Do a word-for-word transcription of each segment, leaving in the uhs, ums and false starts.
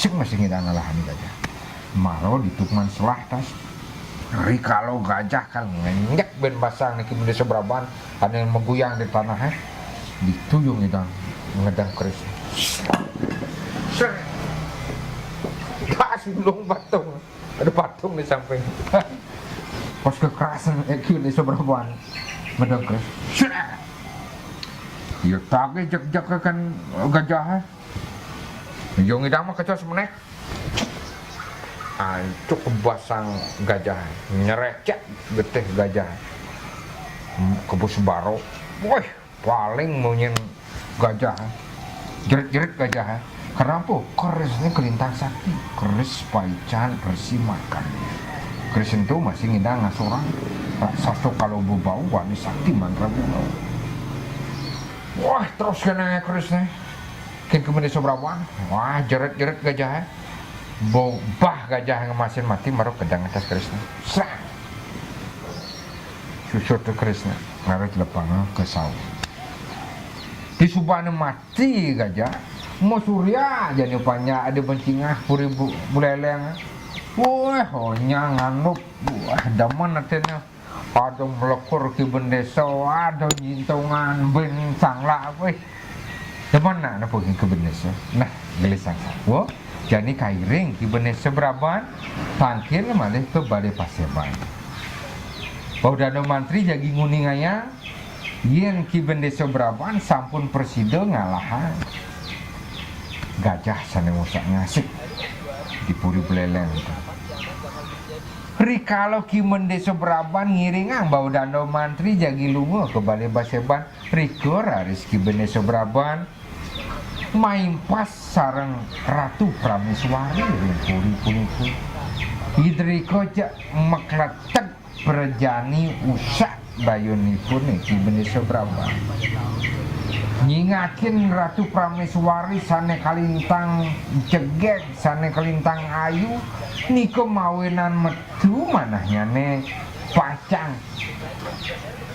Cék masih ngidang ngalahan gajah. Mara ditukman selah tas. Rikala gajah kan ngenyek bén basang niki bendésa Braban, ané maguyang di tanah, eh. Ditu yo ngidang ngedang keris. Srét. Pas gulung patung. Ada patung di samping. Pas kekerasan, eh, ki bendésa Braban ngedang keris. Srét. Ya tagih jek-jek kan gajah, eh. Yo ngidang mah kecos menék. Ancuk basang gajah, nyerecet getih gajah. Kebus baro. Wih, paling munyin gajah. Jerit-jerit gajah. Kenapa? Kerisnya kelintang sakti. Keris paican resi makan. Keris ento masih ngidang ngasorang. Raksasa kalau bebau wani sakti mantra guna. Wah, terus kena kerisnya. Kin ke bendésa Braban. Wah, jerit-jerit gajah. Bau bah gajah ngemasin mati mara kedang atas kerisnya. Srang. Susut tu kerisnya. Ngarit lepang ke saung. Di subana mati gajah. Mau surya jani panjak ada bencingah puri bu-, buleleng. Wah, onyang anup. Wah, demen aténa. Ada melekur ki bendésa, ada nyintungan bén sangla wéh. Demen nak nepukin ki bendésa. Nah, gelisang sawa. Jani kairing ki bendésa Braban, tangkil malih ke balé paseban. Bau Dano Mantri jagi nguningayang, yén ki bendésa Braban sampun prasida ngalahang gajah sané ngusak-ngasik di puri Buleleng. Rikala ki bendésa Braban ngiringang Bau Dano Mantri jagi lunga ka balé paseban, rika raris ki bendésa Braban maimpas sareng Ratu Praméswari ring puri punika. Idrika ja makletek prajani usak dayunipun ki bendésa Braban. Nyingakin Ratu Praméswari sané kalintang jegég, sané kalintang ayu, nika mawinan metu manahnyané pacang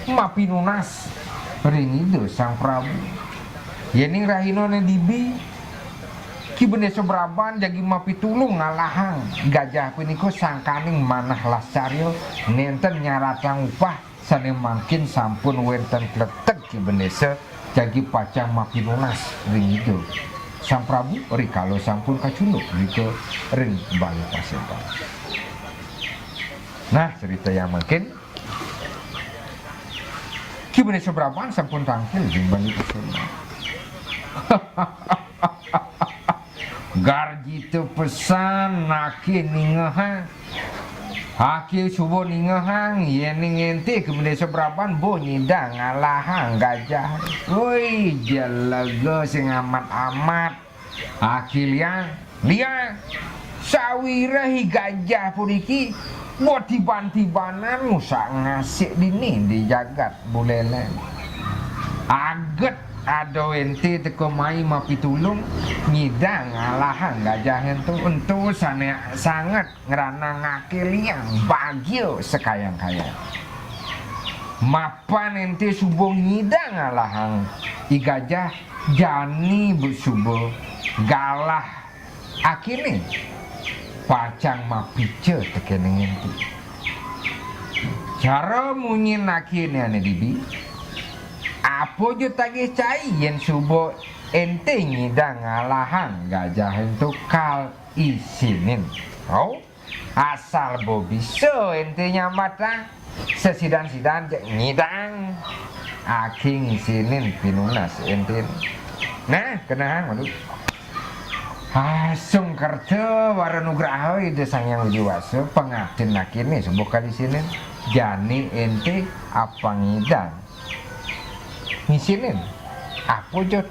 mapinunas ring Ida Sang Prabu. Yéning rahinané dibi, Ki Bendésa Braban jagi mapitulung ngalahang gajah punika sangkaning manah lascarya nénten nyaratang upah sané mangkin sampun wénten kletek Ki Bendésa jagi pacang mapinunas ring Ida Sang Prabu rikala sampun kacunduk nika ring balé paseban. Nah, cerita yang mangkin Ki Bendésa Braban sampun tangkil ring balé paseban. Garjita pesan anaké ningehang. Anaké suba ningehang, yéning énté Ki Bendésa Braban boh nyidang ngalahang gajah. Woi, jelega sing amat-amat. Anaké liang, liang. Sawiréh i gajah puniki boh tiban-tibanan ngusak-ngasik dini di jagat Buleleng. Aget ada énté teka mai mapitulung, nyidang ngalahang gajah ento, ento sané sanget ngranang anaké liang bagia sakayang-kayang. Mapan énté suba nyidang ngalahang i gajah, jani suba galah anakéné pacang mapica tekéning énté. Cara munyin anakéné ané dibi, apa ja tagih cai yén suba énté nyidang ngalahang gajah ento kal isinin. Au, asal boh bisa énté nyambatang, sesidan-sidan ja nyidang anaké ngisinin pinunas énté. Nah, kenehang, waduh. Asung kerta wara nugraha Ida Sang Hyang Widhi Wasa, pangaptin anakéné suba kal isinin. Jani énté apang nyidang ngisinin. Apa ja